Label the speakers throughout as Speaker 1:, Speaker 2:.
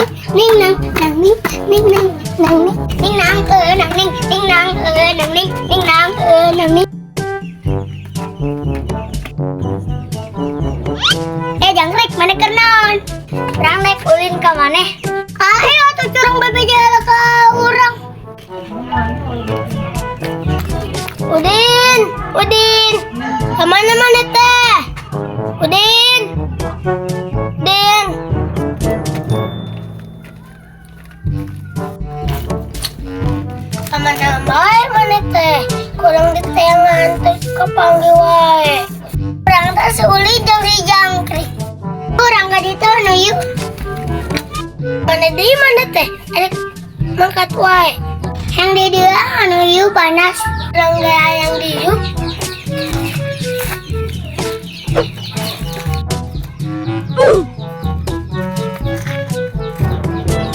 Speaker 1: Ning ning nang nang ning ning nang nang ning ning nang nang ning ning nang nang ning ning nang nang ning. Eh, jangkrik, maneh keur naon? Urang naik ulin ka maneh. Ayo atuh curang bebeja ka urang. Udin, Udin. Kemana maneh teh? Udin. Udin. Kemana wae maneh teh? Kurang diteangan teh kapanggih wae. Urang teh si Uli jeung si jangkrik. Urang ka ditu nu yuk. Mana deui maneh teh? Arek mangkat wae. Yang di dieu anu ieu panas. Urang ge hayang diuk.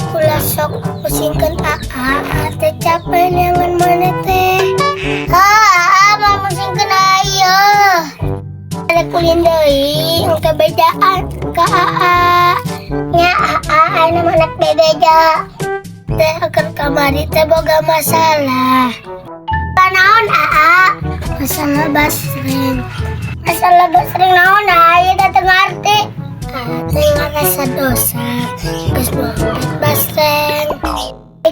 Speaker 1: Kula sok pusingkeun aa, teh capek neangan maneh teh. Ah, aa mau musingkeun ayo. Arek ulin deui engke bejaan ka aa. Nya aa anu manak bebeja. Teh akan kamari teh boga masalah. Naon aa? Masalah basreng. Masalah basreng naon aa? Ieu teh teu ngarti. Aa teh ngarasa dosa. Geus dompet basreng.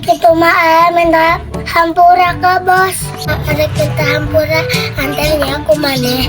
Speaker 1: Kitu mah aa minta hampura ka bos. Arek minta hampura anternya aku maneh.